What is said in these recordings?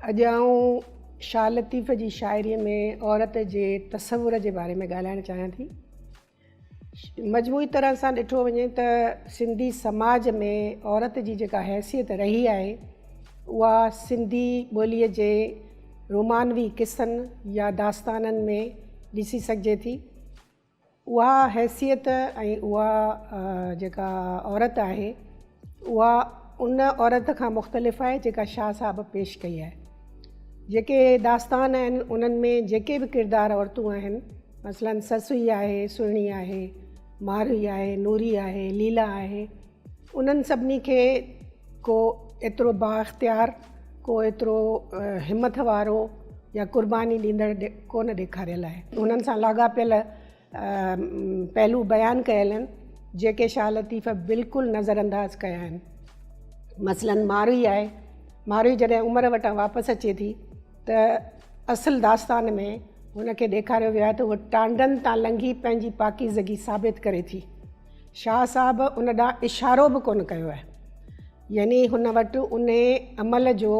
اڄ آئون شاهه لطيف جي شاعريء ۾ عورت جي تصور جي باري ۾ ڳالهائڻ چاهيان ٿي. مجموعي طرح سان ڏٺو وڃي ته سنڌي سماج ۾ عورت جي جيڪا حيثيت رهي آهي اها سنڌي ٻوليء جي رومانوي قصن يا داستانن ۾ ڏسي سگهجي ٿي. اها حيثيت ۽ اها جيڪا عورت آهي اها ان عورت کان مختلف آهي جيڪا شاهه صاحب پيش ڪئي آهي. جيڪي داستان آهن انهن ۾ جيڪي به ڪردار عورتون آهن مثلاً سسئي آهي، سهڻي آهي، ماروي آهي، نوري آهي، ليلا آهي انهن سڀني کي ڪو ايترو بااختيار، ڪو ايترو همٿ وارو يا قرباني ڏيندڙ ڪونه ڏيکاريل آهي. انهن سان لاڳاپيل پهلو بيان ڪيل آهن، جيڪي شاهه لطيف بلڪل نظرانداز ڪيا آهن. مثلاً ماروي آهي، ماروي جڏهن عمر وٽان واپس اچي ٿي ته اصل داستان ۾ هن کي ڏيکاريو ويو آهي ته هوء ٽانڊن تان لنگهي پنهنجي پاڪيزگي ثابت ڪري ٿي. شاهه صاحب ان ڏانهن اشارو به ڪونه ڪيو آهي. يعني هن وٽ انهي عمل جو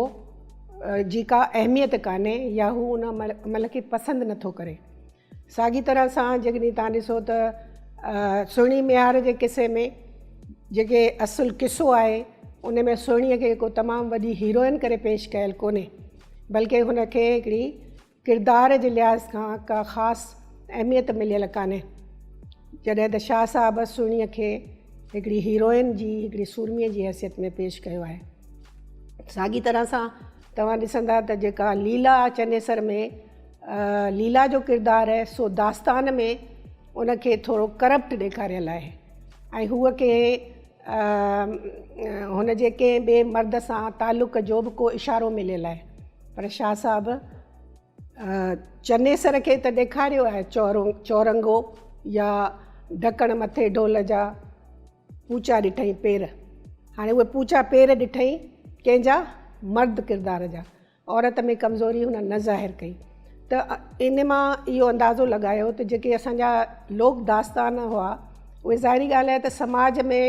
جي ڪا اهميت ڪانهي يا هو ان عمل کي پسند نٿو ڪري. ساڳي طرح سان جيڪڏهن توهان ڏسو ته سهڻي ميهار جي قصي ۾ جيڪي اصل قصو آهي ان ۾ سهڻيء کي ڪو تمام وڏي هيروئن ڪري پيش ڪيل ڪونهي بلڪه هن کي هڪڙي ڪردار جي لحاظ کان ڪا خاص اهميت مليل ڪانهي. جڏهن ته شاهه صاحب سهڻيء کي هڪڙي هيروئن جي، هڪڙي سورميء جي حيثيت ۾ پيش ڪيو آهي. ساڳي طرح سان توهان ڏسندا ته جيڪا ليلا چنيسر ۾ ليلا جو ڪردار آهي سو داستان ۾ ان کي ٿورو ڪرپٽ ڏيکاريل آهي ۽ هوء ڪنهن هن جي ڪنهن ٻئي مرد سان تعلق جو به ڪو اشارو مليل آهي. پر شاهه صاحب چنيسر کي ته ڏيکاريو آهي چورنگو يا ڍڪڻ مٿي ڍول جا پوچا ڏٺائين پير. هاڻي اهي پوچا پير ڏٺائين ڪنهن جا؟ مرد ڪردار جا. عورت ۾ ڪمزوري هن نه ظاهر ڪئي. ته ان مان اهو اندازو لڳايو ته جيڪي اسان جا لوڪ داستان هئا اهي ظاهري ڳالهه آهي ته سماج ۾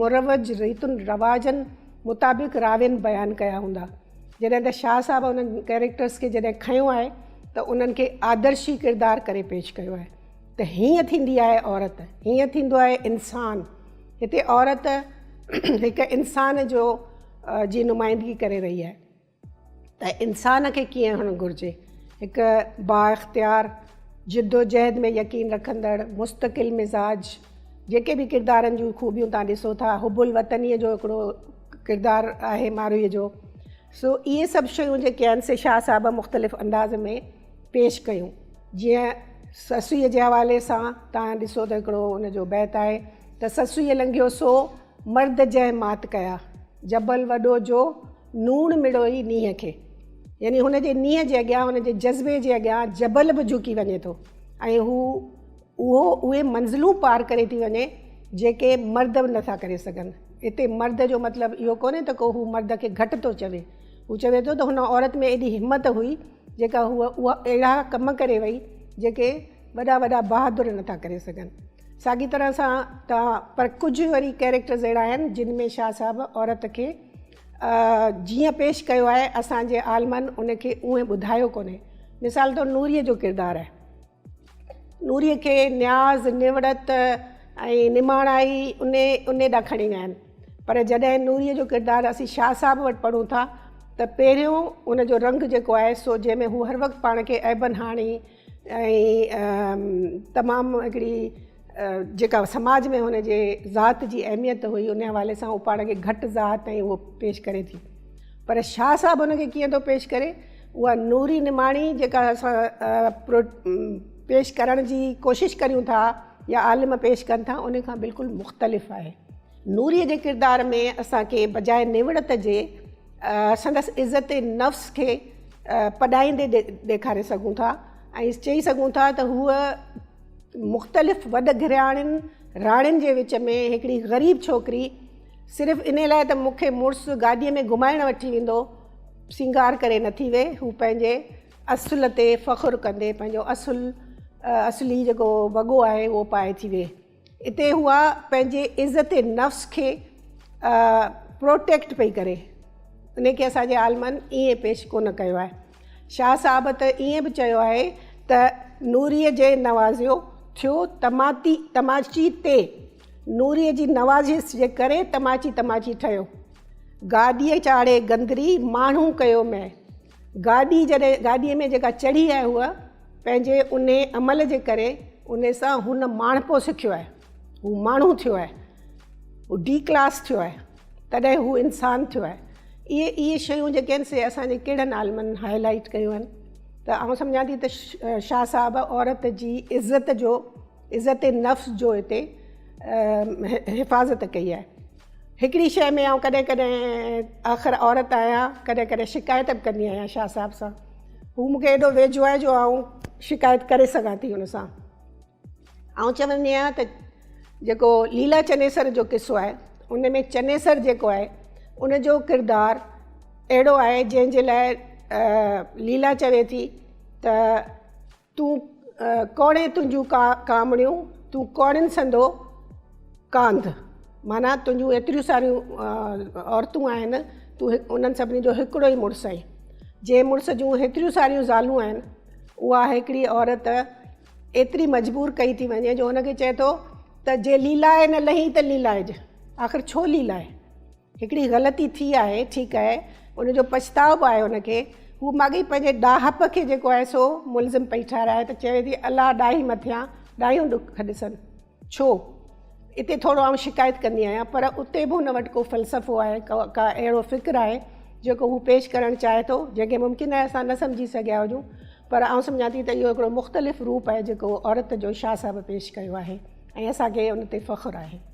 مروج ريتن رواجن مطابق راوين بيان ڪيا هوندا. جڏهن ته شاهه صاحب انهن ڪيريڪٽرس کي جڏهن کنيو آهي ته انهن کي آدرشي ڪردار ڪري پيش ڪيو آهي ته هيئن ٿيندي آهي عورت، هيئن ٿيندو آهي انسان. هتي عورت هڪ انسان جو جي نمائندگي ڪري رهي آهي ته انسان کي ڪيئن هئڻ گهرجي، هڪ بااختيار، جدوجهد ۾ يقين رکندڙ، مستقل مزاج، جيڪي به ڪردارن جون خوبيون تان ڏسو ٿا، حب الوطنيء جو هڪڙو ڪردار آهي مارويء جو، سو اهي سڀ شيون جيڪي آهن سي شاهه صاحب مختلف انداز ۾ پيش ڪيون. جيئن سسئيء جي حوالي سان توهان ڏسو ته هڪڙو ان جو بيت آهي ته سسئيء لنگهيو سو مرد جنهن مات ڪيا، جبل وڏو جو نوڻ مڙوئي نينهن کي. يعني هن جي نينهن جي اڳيان، هن جي جذبي جي اڳيان جبل به جهڪي وڃي ٿو ۽ هو اهو اهي منزلون پار ڪري ٿي وڃي جيڪي مرد به نٿا ڪري سگهن. هتي مرد جو مطلب اهو ڪونهي ته ڪو هو مرد کي گهٽ ٿو چوي. هو چوي ٿو ته هن عورت ۾ ايڏي همت هئي جيڪا هوء اها اهڙا ڪم ڪري وئي جيڪي وڏا وڏا بهادر نٿا ڪري سگهن. ساڳي طرح سان توهان پر ڪجهه وري ڪيريڪٽرز اهڙا آهن جن ۾ شاهه صاحب عورت کي جيئن پيش ڪيو آهي اسان جي عالمن ان کي اونهي ٻڌايو ڪونهي. مثال طور نوريء جو ڪردار آهي. نوريء کي نياز، نوڙت ۽ نماڻائي انهي انهي ڏانهن کڻي ويا آهن. پر جڏهن نوريء جو ڪردار اسين شاهه صاحب وٽ پڙهون ٿا ته پهريون ان جو رنگ جيڪو آهي سو جنهن ۾ هو هر وقت پاڻ کي عيبن هاڻي ۽ تمام هڪڙي جيڪا سماج ۾ هن جي ذات جي اهميت هئي ان حوالي سان هو پاڻ کي گهٽ ذات ۽ اهو پيش ڪري ٿي. پر شاهه صاحب ان کي ڪيئن ٿو پيش ڪري؟ اها نوري نماڻي جيڪا اسان پيش ڪرڻ جي ڪوشش ڪريون ٿا يا عالم پيش ڪن ٿا ان کان بلڪل مختلف آهي. نوريء جي ڪردار ۾ اسان کي بجاء نوڙت جي سندس عزت نفس کي پڏائيندي ڏيکاري سگهون ٿا ۽ چئي سگهون ٿا ته هوء مختلف وڏ گهرياڻين راڻين جي وچ ۾ هڪڙي غريب ڇوڪري صرف انهي لاء ته مون کي مڙس گاڏيء ۾ گهمائڻ وٺي ويندو، سينگار ڪري نٿي ويهي، هو پنهنجي اصل تي فخر ڪندي پنهنجو اصل اصلي جيڪو وڳو آهي اهو پائي ٿي ويهي. اتي هوء پنهنجي عزت نفس کي پروٽيڪٽ پئي ڪري. ان کي اسان جي عالمن ائين پيش ڪونه ڪيو آهي. شاهه صاحب ته ائين به چيو آهي ته نوريء جي نوازيو ٿيو تماتي تماچي تي، نوريء جي نوازش جي ڪري تماچي تماچي ٺهيو. گاڏيء چاڙهي گندري ماڻهو ڪيو مئي. گاڏي جڏهن گاڏيء ۾ جيڪا چڙهي آهي هوء پنهنجي انهي عمل جي ڪري انهي سان هن ماڻهپو سکيو آهي. هو ماڻهو ٿيو آهي. هو ڊي ڪلاس ٿيو آهي. تڏهن هو انسان ٿيو آهي. اهي اهي شيون جيڪي آهن سي اسان جي ڪهڙن عالمن هاء لائيٽ ڪيون آهن ته آئون سمجهان ٿي ته شاهه صاحب عورت جي عزت جو عزت نفس جو هتي حفاظت ڪئي آهي. هڪڙي شيء ۾ آئون ڪڏهن ڪڏهن آخر عورت آهيان ڪڏهن ڪڏهن شڪايت به ڪندي آهيان شاهه صاحب سان. هو مون کي ايڏو ويجهو آهي جو آئون شڪايت ڪري سگهان ٿي هن سان. آئون چوندي آهيان ته جيڪو ليلا چنيسر جو قصو آهي ان ۾ چنيسر جيڪو آهي ان جو ڪردار اهڙو آهي جنهن جي لاء ليلا چوي ٿي ته تون ڪوڙي تنهنجون ڪامڻيون تون ڪوڙين سندو ڪانڌ معنيٰ تنهنجون ايتريون ساريون عورتون آهن تون انهن سڀني جو هڪڙو ئي مڙس آهين جنهن مڙس جون هيتريون ساريون زالون آهن اها هڪڙي عورت ايتري مجبور ڪئي ٿي وڃي جو هن کي چئي ٿو ته جي ليلائي نه لهين ته ليلائج. آخر ڇو ليلائي؟ هڪڙي غلطي ٿي آهي، ٺيڪ آهي، ان جو پڇتاء به آهي هن کي. هو ماڳهين پنهنجي ڏاهپ کي جيڪو آهي سو ملزم پئي ٺهرائي ته چوي ٿي الله ڏاهي مٿيان ڏاهيون ڏک ڏسن. ڇو؟ اتي ٿورو آئون شڪايت ڪندي آهيان پر اتي به هن وٽ ڪو فلسفو آهي، ڪا اهڙو فڪر آهي جيڪو هو پيش ڪرڻ چاهي ٿو، جنهن کي ممڪن آهي اسان نه سمجهي سگهيا هجون پر آئون سمجهان ٿي ته اهو هڪڙو مختلف روپ آهي جيڪو عورت جو شاهه صاحب پيش ڪيو آهي ۽ اسان کي ان تي فخر آهي.